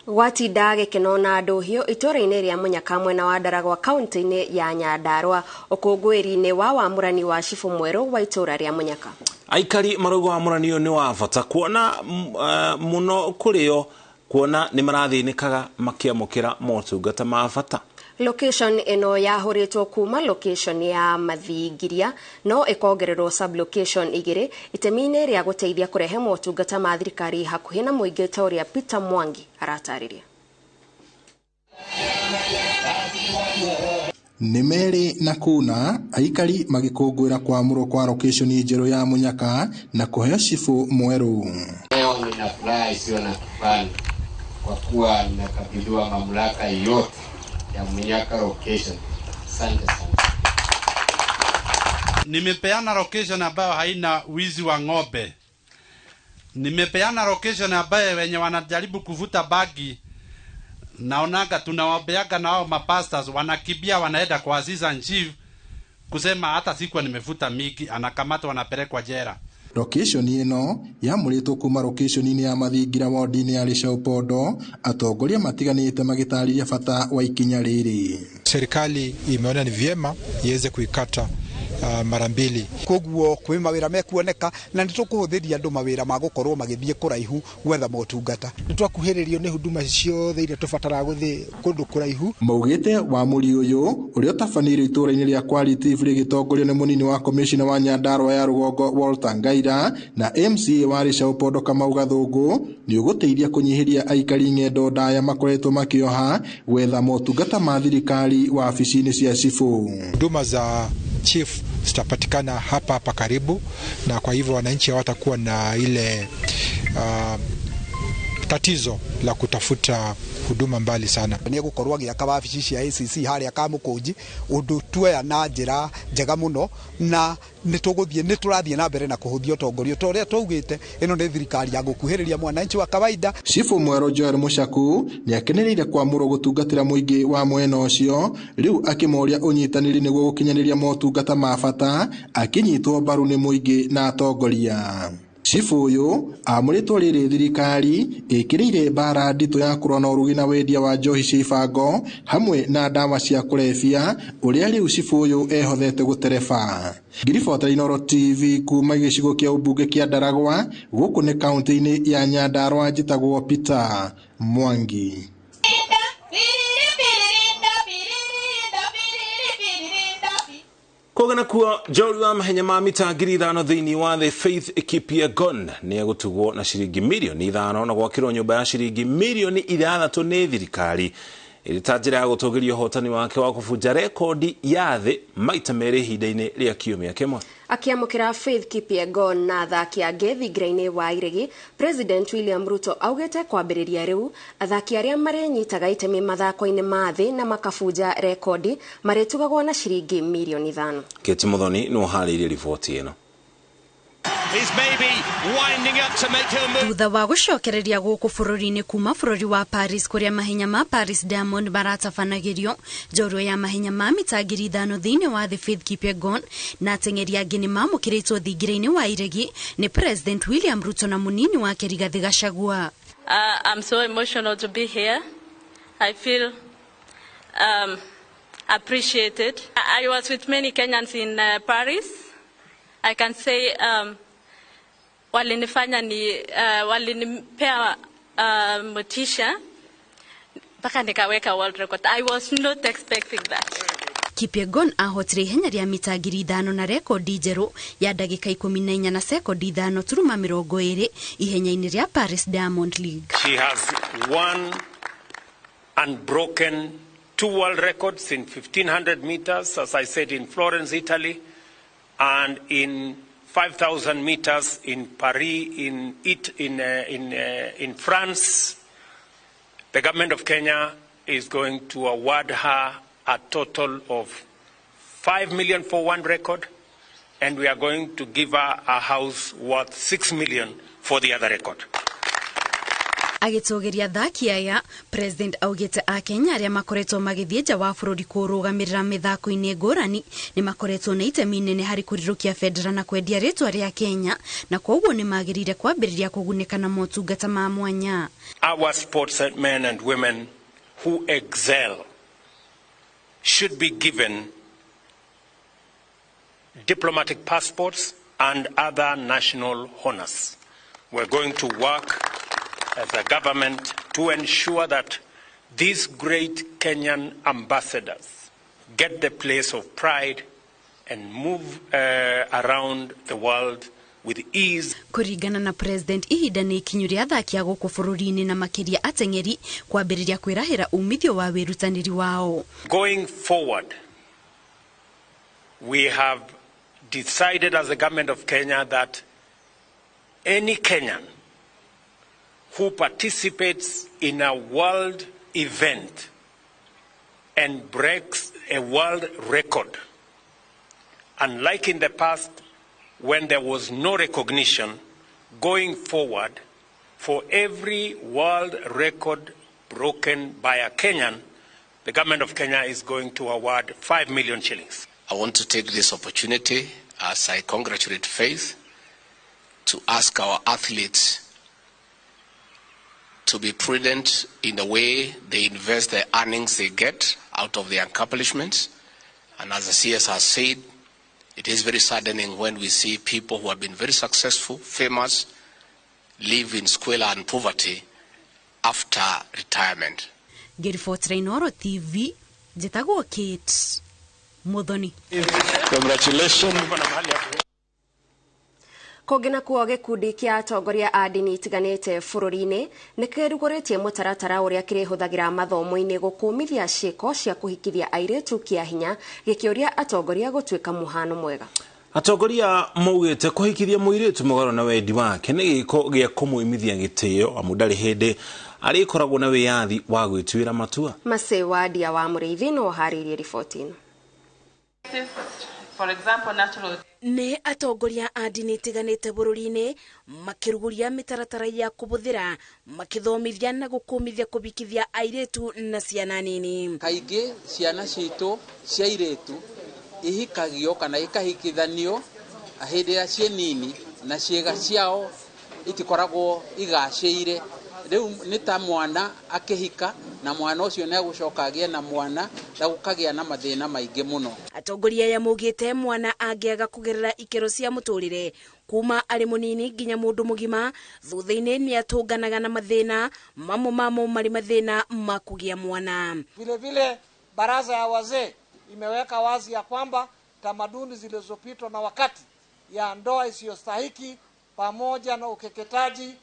Gwatinda gĩkeno na ndũhiũ itũũra-inĩ rĩa Mũnyaka mwena wa Ndaragwa kaunti-inĩ ya Nyandarua ũkũngũĩri-inĩ wa wamũrani wa cibũ mwerũ wa itũũra rĩa Mũnyaka. Aikari marauga wamũrani ũyũ nĩ wa bata kuona mũno kũrĩo kuona nĩ marathĩnĩkaga makĩamũkĩra motungata ma bata. Location ĩno yahũrĩtwo kuma location ya Mathingiria no ĩkongererwo sublocation 2 itemi-inĩ rĩa gũteithia kũrehe motungata ma thirikari hakuhĩ na mũingĩ ta ũrĩa Peter Mwangi aratarĩria. Nĩ merĩ na kuna aikari magĩkũngũĩra kwamũrwo kwa location njerũ ya Mũnyaka na kũheo cibũ mwerũ. Leo nina furaha isiyo na kifani kwa kuwa nimekabidhiwa mamlaka yote ya Munyaka location. Asante sana. Nimepeana location ambayo haina wizi wa ng'ombe. Nimepeana location ambayo wenye wanajaribu kuvuta bagi naonaga tunawabeaga na wao mapastors wanakibia wanaenda kwa assistant chief kusema hata sikuwa nimevuta migi, anakamatwa wanapelekwa jela. Location ĩno yamũrĩtwo kuma location-inĩ ya Mathingira ward-inĩ ya Rĩcaũpondo, atongoria matiganĩte magĩtarĩria bata wa ikinya rĩrĩ. Serikali imeona ni vyema iweze kuikata mara mbili. Koguo kwĩ mawĩra mekuoneka na nĩtũkũhũthĩria andũ mawĩra ma gũkorwo magĩthiĩ kũraihu gwetha motungata. Nĩtwakuhĩrĩrio nĩ huduma ciothe iria tũbataraga gũthiĩ kũndũ kũraihu. Maugĩte wamũri ũyũ ũrĩa ũtabanĩirio itũũra-inĩ rĩa Quality rĩgĩtongorio nĩ mũnini wa komishina wa Nyandarua ya rũgongo Walter Ngaira na MCA wa Rĩcaũpondo Kamau Gathũngũ nĩ ũgũteithia kũnyihĩria aikari ng'endo ndaya makoretwo makĩoha gwetha motungata ma thirikari wabici-inĩ cia cibũ. Huduma za chief zitapatikana hapa hapa karibu, na kwa hivyo wananchi hawatakuwa na ile tatizo la kutafuta huduma mbali sana. Nĩ egũkorwo agĩaka wabici cia ACC harĩa Kamũkũnji ũndũ tuoya na njĩra njega mũno, na nĩ tũrathiĩ na mbere na kũhũthia ũtongoria ta ũrĩa twaugĩte. Ĩno nĩ thirikari ya gũkuhĩrĩria mwananchi wa kawaida. Cibũ mwerũ Joel Mũcaku nĩ akenereire kwamũrwo gũtungatĩra mũingĩ wa mwena ũcio, rĩu akĩmoria ũnyitanĩri nĩguo gũkinyanĩria motungata ma bata, akĩnyitwo mbaru nĩ mũingĩ na atongoria. Cibũ ũyũ amũrĩtwo rĩrĩ thirikari ĩkĩrĩire mbara nditũ ya kũrũa na ũrugi na wendia wa njohi cia ibango hamwe na ndawa cia kũrebia ũrĩa rĩu cibũ ũyũ ehothete gũtereba. Ngiribota Inooro TV kuma gĩcigo kĩa ũmbunge kĩa Ndaragwa gũkũ nĩ kaunti-inĩ ya Nyandarua, njĩtagwo Peter Mwangi. Koga nakuo njorua wa mahenya ma mita 5,000 thĩinĩ wa thĩ Faith Kipyegon nĩ egũtugwo na ciringi mirioni 5 na gwakĩrwo nyũmba ya ciringi mirioni 6 nĩ thirikari ĩrĩ ta njĩra ya gũtũgĩria ũhotani wake wa kũbunja rekondi ya thĩ maita merĩ ihinda-inĩ rĩa kiumia kĩmwe. Akĩamũkĩra Faith Kipyegon na athaki angĩ thingira-inĩ wa Iregi, President William Ruto augĩte kwambĩrĩria rĩu athaki arĩa marĩnyitaga itemi mathako-inĩ ma thĩ na makabunja rekondi marĩtugagwo na ciringi mirioni 5. Kate Muthoni nĩ ũharĩirie riboti ĩno. Thutha wa gũcokereria gũkũ bũrũri-inĩ kuma bũrũri wa Paris kũrĩa mahenya ma Paris Diamond maratabanagĩrio, njorua ya mahenya ma mita 5,000 thĩinĩ wa thĩ Faith Kipyegon na ateng'eri angĩ nĩ mamũkĩrĩtwo thingira-inĩ wa Iregi nĩ President William Ruto na mũnini wake Rigathi Gachagua. I'm so emotional to be here. I feel appreciated. I was with many Kenyans in Paris. I can say walinifanya ni walinipea motisha mpaka nikaweka world record. I was not expecting that. Kipyegon ahotire ihenya rĩa mita 5,000 na rekondi njerũ ya ndagĩka 14 na sekondi 5.20 ihenya-inĩ rĩa Paris Diamond League. She has won and broken 2 world records in 1500 meters, as I said, in Florence, Italy, and in 5,000 meters in Paris, in France. The government of Kenya is going to award her a total of 5 million for one record, and we are going to give her a house worth 6 million for the other record. Agĩtũgĩria athaki aya, President augĩte Akenya arĩa makoretwo magĩthiĩ nja wa bũrũri kũrũgamĩrĩra mĩthako-inĩ ngũrani nĩ makoretwo na itemi inene harĩ kũrirũkia bendera na kwendia rĩtwa rĩa Kenya, na kwoguo nĩ magĩrĩire kwambĩrĩria kũgunĩka na motungata ma mwanya. Our sportsmen and women who excel should be given diplomatic passports and other national honors. We're going to work as a government to ensure that these great Kenyan ambassadors get the place of pride and move around the world with ease. Kũringana na President, ihinda nĩ ikinyu rĩa athaki a gũkũ bũrũri-inĩ na makĩria ateng'eri kwambĩrĩria kwĩrahĩra umithio wa wĩrutanĩri wao. Going forward, we have decided as the government of Kenya that any Kenyan who participates in a world event and breaks a world record, unlike in the past when there was no recognition, going forward, for every world record broken by a Kenyan, the government of Kenya is going to award 5 million shillings. I want to take this opportunity, as I congratulate Faith, to ask our athletes to be prudent in the way they invest the earnings they get out of their accomplishments. And as the CS has said, it is very saddening when we see people who have been very successful, famous, live in squalor and poverty after retirement. Ngĩribotera Inooro TV, njĩtagwo Kate Muthoni. Congratulations. Kũngĩ nakuo gĩkundi kĩa atongoria a ndini itiganĩte bũrũri-inĩ nĩ kĩrugũrĩtie mũtaratara ũrĩa kĩrĩhũthagĩra mathomo-inĩ gũkũmithia ciĩko cia kũhikithia airĩtu kĩa hinya, gĩkĩũria atongoria gũtuĩka mũhano mwega. Atongoria maugĩte kũhikithia mũirĩtu mũgarũ na wendi wake nĩ gĩko gĩa kũmũimithia gĩtĩo, amu ndarĩ hĩndĩ arĩkoragwo na wĩyathi wa gwĩtuĩra matua. Masewa Ndia wa Mũrĩithi no harĩirie riboti ĩno. For example, natural nĩ atongoria a ndini itiganĩte bũrũri-inĩ makĩrugũria mĩtaratara ya kũbũthĩra makĩthomithia na gũkũmithia kũbikithia airĩtu na ciana nini. Kaingĩ ciana citũ cia airĩtu ihikagio kana ikahikithanio hĩndĩ ĩrĩa ciĩ nini na ciĩga ciao itikoragwo igacĩire. Rĩu nĩ ta mwana akĩhika na mwana ũcio nĩ agũcoka agĩe na mwana na gũkagĩa na mathĩna maingĩ mũno. Atongoria aya maugĩte mwana angĩaga kũgerera ikĩro cia mũtũrĩre kuma arĩ mũnini nginya mũndũ mũgima, thutha-inĩ nĩ atũnganaga na mathĩna mamwe mamo marĩ mathĩna ma kũgĩa mwana. Vile vile baraza ya wazee imeweka wazi ya kwamba tamaduni zilizopitwa na wakati ya ndoa isiyostahiki pamoja na ukeketaji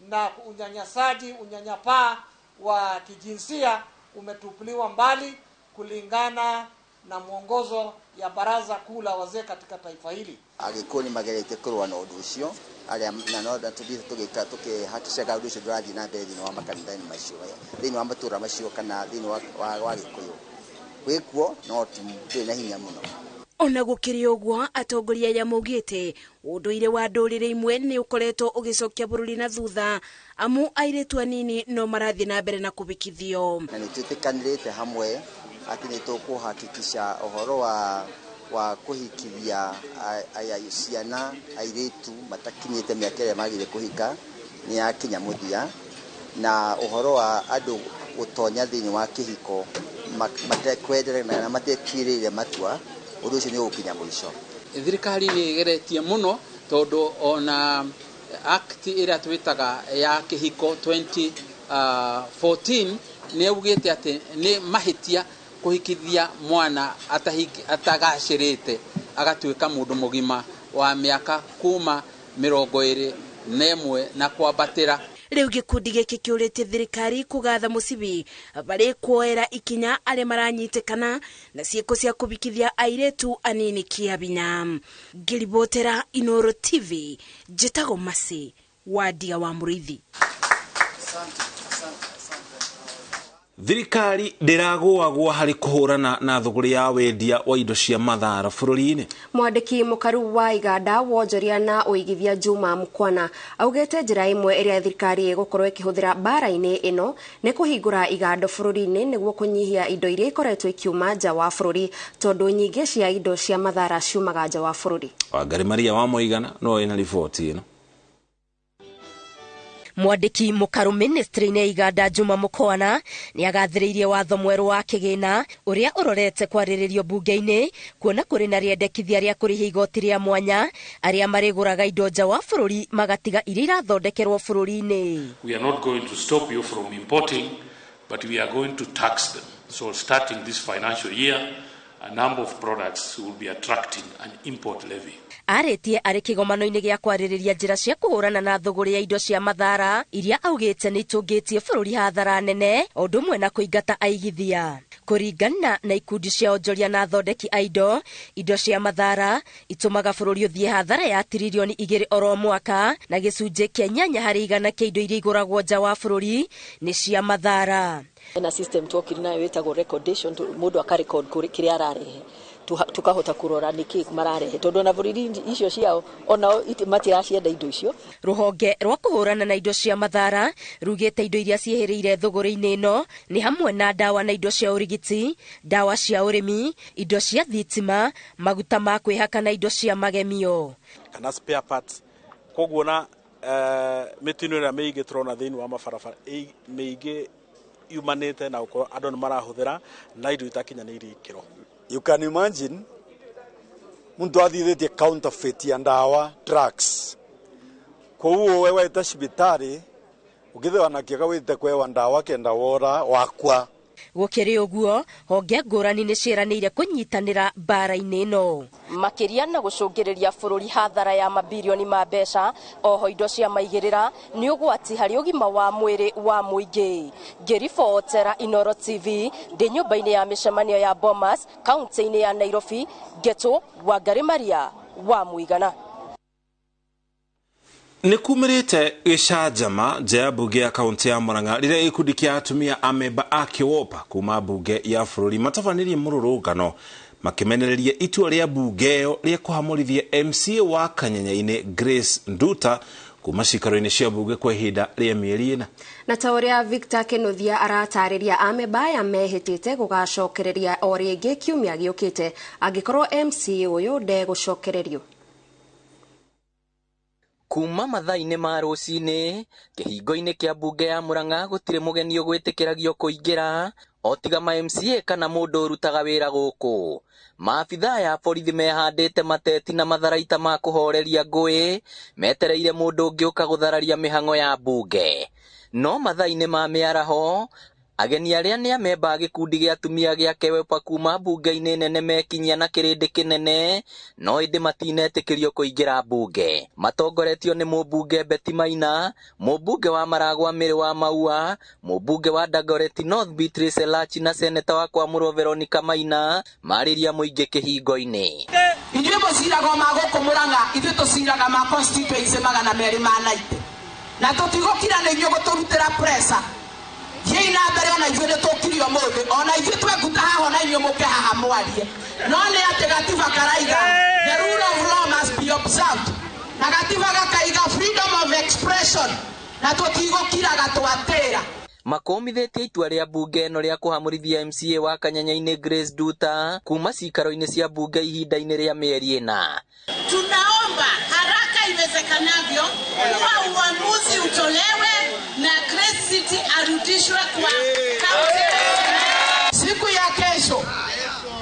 na unyanyasaji, unyanyapaa wa kijinsia umetupiliwa mbali kulingana na mwongozo ya baraza kuu la wazee katika taifa hili. Agĩkũyũ nĩ mageretie kũrũa na ũndũ ũcio arĩa na no tũthiĩ tũgĩka tũkĩhakikishaga ũndũ ũcio ndũrathiĩ na mbere thĩinĩ wa makanitha-inĩ macio, thĩinĩ wa matũũra macio kana thĩinĩ wa Gĩkũyũ. Gwĩkuo no ndũrĩ na hinya mũno. Ona gũkĩrĩ ũguo, atongoria aya maugĩte ũndũire wa ndũrĩrĩ imwe nĩ ũkoretwo ũgĩcokia bũrũri na thutha, amu airĩtu anini no marathiĩ na mbere na kũbikithio. Na nĩ twĩtĩkanĩrĩte hamwe atĩ nĩ tũkũhakikisha ũhoro wa kũhikithia ciana airĩtu matakinyĩte mĩaka ĩrĩa magĩrĩire kũhika nĩ yakinya mũthia, na ũhoro wa andũ gũtonya thĩinĩ wa kĩhiko matekwenderera na matetuĩrĩire matua, ũndũ ũcio nĩ ũgũkinya mũico. Thirikari nĩ ĩgeretie mũno tondũ ona act ĩrĩa twĩtaga ya kĩhiko 2014 nĩ yaugĩte atĩ nĩ mahĩtia Kũhikithia mwana atagacĩrĩte agatuĩka mũndũ mũgima wa mĩaka kuma 21 na kwambatĩra. Rĩu gĩkundi gĩkĩ kĩũrĩtie thirikari kũgatha mũcibi barĩ kuoera ikinya arĩa maranyitĩkana na ciĩko cia kũbikithia airĩtu anini kĩa binya. Ngĩribotera Inoro TV, njĩtagwo Masi Wadia wa Mũrĩithi. Thirikari ndĩragũagwo harĩ kũhũrana na thũgũrĩ ya wendia wa indo cia mathara bũrũri-inĩ. Mwandĩki mũkaru wa iganda wonjoria na ũigithia Juma Mukwana augĩte njĩra ĩmwe ĩrĩa thirikari ĩgũkorwo ĩkĩhũthĩra mbara-inĩ ĩno nĩ kũhingũra iganda bũrũri-inĩ nĩguo kũnyihia indo iria ikoretwo ikiuma nja wa bũrũri, tondũ nyingĩ cia indo cia mathara ciumaga nja wa bũrũri. Wangari Maria wa Mũigana no ĩna riboti ĩno. Mwandĩki mũkaru ministry-inĩ ya iganda Juma Mukwana nĩagathĩrĩirie watho mwerũ wa kĩgĩna ũrĩa ũrorete kwarĩrĩrio mbunge-inĩ, kuona kũrĩ na rĩendekithia rĩa kũrĩhia igoti rĩa mwanya arĩa marĩgũraga indo nja wa bũrũri magatiga iria irathondekerwo bũrũri-inĩ. We are not going to stop you from importing, but we are going to tax them. So starting this financial year, a number of products will be attracting an import levy. Arĩtie arĩ kĩgomano-inĩ gĩa kwarĩrĩria njĩra cia kũhũrana na thũgũrĩ ya indo cia mathara iria augĩte nĩ itũngĩtie bũrũri hathara nene, o ũndũ ũmwe na kũingata aigithia. Kũringana na ikundi cia onjoria na athondeki a indo, indo cia mathara itũmaga bũrũri ũthiĩ hathara ya tiririoni 2 oro mwaka, na gĩcunjĩ kĩa 8 harĩ igana kĩa indo iria igũragwo nja wa bũrũri nĩ cia mathara. Na system twokire nayo ĩtagwo recordation, mũndũ akarecord kĩrĩa ararehe, tukahota kurora niki mararehe, tondu ona buriri icio ciao ona matiracienda indo icio. Ruhonge rwa kuhurana na indo cia mathara rugite indo iria cieheriire thuguri-inĩ ĩno nĩ hamwe na ndawa na indo cia ũrigiti, ndawa cia ũrĩmi, indo cia thitima, maguta ma kwĩhaka na indo cia magemio kana spare parts. Koguo na mĩtino ĩrĩa mĩingĩ tũrona thĩinĩ wa mabarabara mĩingĩ yumanĩte na gũkorwo andũ nĩ marahũthĩra na indo itakinyanĩirie ikĩro. You can imagine muntu athithĩtie counterfeit ya ndawa drugs, koguo we weta cibitari ũkĩthĩwa nakĩo kawĩte kwewa ndawa kenda wora wakwa. Gũkĩrĩ ũguo, honge ngũrani nĩ ciĩranĩire kũnyitanĩra mbara-inĩ ĩno makĩria na gũcũngĩrĩria bũrũri hathara ya mabirioni ma mbeca. Oho indo cia maigĩrĩra nĩ ũgwati harĩ ũgima wa mwĩrĩ wa mũingĩ. Ngĩribotera Inoro TV ndĩ nyũmba-inĩ ya mĩcemanio ya Bomas kaunti-inĩ ya Nairobi, Ngeto Wangari Maria wa Mũigana. Nĩ kumĩrĩte gĩcanjama nja ya mbunge ya kaunti ya Murang'a rĩrĩa gĩkundi kĩa atumia amemba a kĩwopa kuma mbunge ya bũrũri matabanirie mũrũrũngano makĩmenereria itua rĩa mbunge ĩyo rĩa kũhamũrithia MCA wa Kanyanya-inĩ Grace Nduta kuma cikaro-inĩ cia mbunge kwa ihinda rĩa mĩeri 4. Na ta ũrĩa Victor Kinuthia aratarĩria, amemba aya mehĩtĩte gũgacokereria o rĩngĩ kiumia gĩũkĩte angĩkorwo MCA ũyũ ndegũcokererio. Kuma mathaa-inĩ ma rũcinĩ kĩhingo-inĩ kĩa mbunge ya Murang'a gũtirĩ mũgeni ũgwĩtĩkĩragio kũingĩra o tiga ma MCA kana mũndũ ũrutaga wĩra gũkũ. Maabithaa ya borithi mehandĩte mateti na matharaita ma kũhoreria ngũĩ metereire mũndũ ũngĩ ũka gũthararia mĩhang'o ya mbunge. No mathaa-inĩ ma mĩaraho ageni arĩa nĩ amemba a gĩkundi gĩa atumia gĩa Kewepa kuma mbunge-inĩ nene mekinyia na kĩrĩndĩ kĩnene, no ĩndĩ matinetĩkĩrio kũingĩra mbunge. Matongoretio nĩ mũmbunge Betty Maina, mũmbunge wa Maragwa Mĩrĩ wa Maua, mũmbunge wa Dagoretti North Beatrice Elachi na seneta wa Kwamũrwo Veronica Maina marĩria mũingĩ kĩhingo-inĩ. Ithuĩ mũcirago ma gũkũ Murang'a, ithuĩ tũciraga ma constituency 290 na tũtigũkira nĩ inyuĩ gũtũrutĩra pressure. Thiĩi na mbere ona ithuĩ nĩ tũkirio mũthĩ, ona ithuĩ twenguta haha ona inyuĩ mũke haha mwarie. No nĩ atĩ gatiba karaiga the rule of law must be observed, na gatiba gakaiga freedom of expression, na tũtigũkiraga twatĩra. Makũmithĩtie itua rĩa mbunge ĩno rĩa kũhamũrithia MCA wa Kanyanya-inĩ Grace Nduta kuma cikaro-inĩ cia mbunge ihinda-inĩ rĩa mĩeri 4. Tunaomba haraka iwezekanavyo kuwa uamuzi utolewe na Grace City arudishwe kwa kaunti. Siku ya kesho,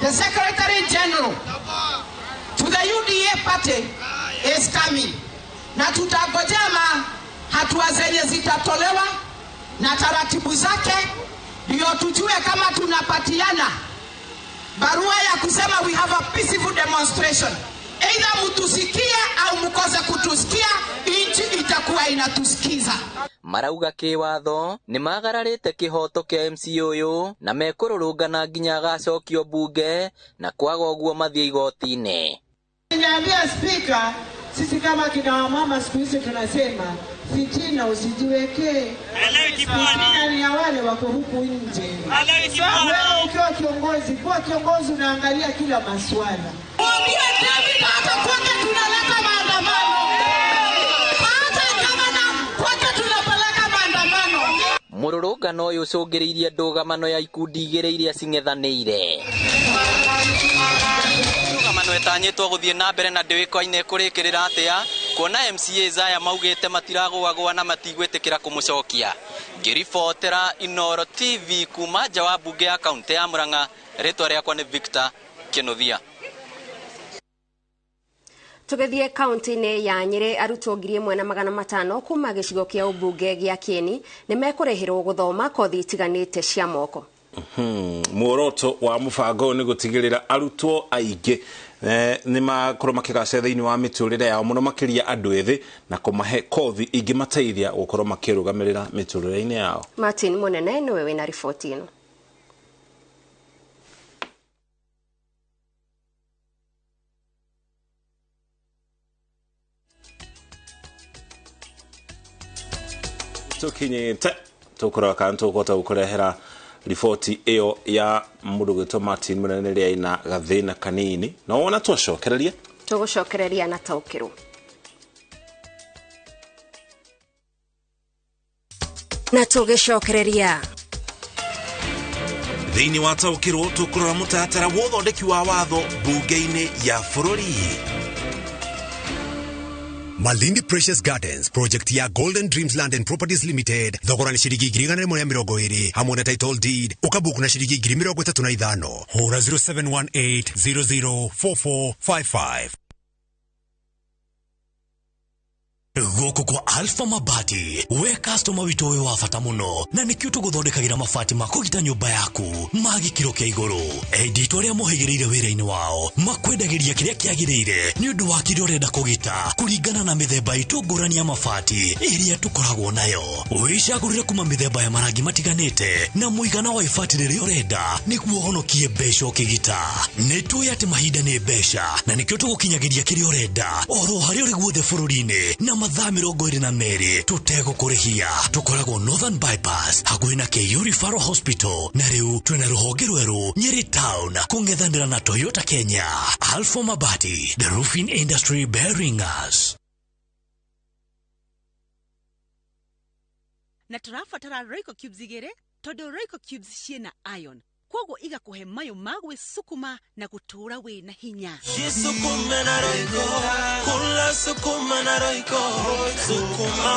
the Secretary General to the UDA party is coming, na tutangojea hatua zenye zitatolewa na taratibu zake ndio tujue kama tunapatiana Barua ya kusema we have a peaceful demonstration. Either mutusikie au mukose kutusikia, nchi itakuwa inatusikiza. Marauga kĩwatho nĩ magararĩte kĩhoto kĩa MC ũyũ na mekũrũrũngana nginya agacokio mbunge na kwaga ũguo mathiĩ igoti-inĩ. Niambia spika, sisi kama kina wamama siku hizi tunasema fitina usijiwekee. Fitina ni ya wale wako huku nje. Wewe ukiwa kiongozi, kuwa kiongozi unaangalia kila maswala. Mwambie David hata kwake tunaleta maandamano. Hata kama na kwake tunapeleka maandamano. Mũrũrũngano ũyũ ũcũngĩrĩirie ndũgamano ya ikundi igĩrĩ iria cing'ethanĩire. Ndũgamano ĩtanyĩtwo gũthiĩ na mbere na ndĩũĩkaine kũrĩkĩrĩra atĩa kuona MCAs aya maugĩte matiragũagũa na matigwĩtĩkĩra kũmũcokia. Ngĩribotera Inooro TV kuma nja wa mbunge ya kaũntĩ ya Murang'a, rĩtwa rĩakwa nĩ Victor Kĩnuthia. Tũgĩthiĩ kaunti-inĩ ya Nyĩrĩ, arutwo 1500 kuma gĩcigo kĩa ũmbunge gĩa Kĩeni nĩ mekũrĩhĩrwo gũthoma kothi itiganĩte cia moko. Muoroto wa mũbango nĩ gũtigĩrĩra arutwo aingĩ nĩ makorwo makĩgacĩra thĩinĩ wa mĩtũrĩre yao mũno makĩria andũ ethĩ na kũmahe kothi ingĩmateithia gũkorwo makĩrũgamĩrĩra mĩtũrĩre-inĩ yao. Martin Mũnene nĩwe wĩna riboti ĩno. Tũkinyĩte tũkũrora kana tũkũhota gũkũrehera riboti ĩyo ya mũndũ gwĩtwo Martin Mũnene rĩrĩa ĩna gathĩna kanini no wona twacokereria tũgũcokereria na taũkĩrwo na tũgĩcokereria thĩinĩ wa taũkĩrwo tũkũrora mũtaratara wa ũthondeki wa watho mbunge-inĩ ya bũrũri. Malindi Precious Gardens project ya Golden Dreams Land and Properties Limited thogora ni ciringi 120 hamwe na title deed ukabuku na ciringi 35 hura 0718 004455. Gũkũ kwa Alpha Mabati we customer witũ wĩ wa bata mũno na nĩkĩo tũgũthondekagĩra mabati ma kũgita nyũmba yaku ma gĩkĩro kĩa igũrũ. Enditũ arĩa mohĩgĩrĩire wĩra-inĩ wao makwendagĩria kĩrĩa kĩagĩrĩire nĩ ũndũ wa kĩrĩa ũrenda kũgita kũringana na mĩthemba itũ ngũrani ya mabati ĩrĩa tũkoragwo nayo. Wĩcagũrĩre kuma mĩthemba ya marangi matiganĩte na mũigana wa ibati rĩrĩa ũrenda nĩguo ũhonokie mbeca ũkĩgita. Nĩ tũĩ atĩ mahinda nĩ mbeca na nĩkĩo tũgũkinyagĩria kĩrĩa ũrenda oro harĩa ũrĩ guothe bũrũri-inĩ na mathaa 22 tũtegũkũrĩhia. Tũkoragwo Northern Bypass hakuhĩ na KU Referral Hospital na rĩu twĩna rũhonge rwerũ Nyeri Town kũng'ethanĩra na Toyota Kenya. Alpha Mabati, the roofing industry bearing us. Na tũrabatara Royco Cubes igĩrĩ tondũ Royco Cubes ciĩna iron koguo igakũhe mayũ ma gwĩcukuma na gũtũũra wĩna hinya. Jisukume na Royco, kula sukuma na Royco, sukuma.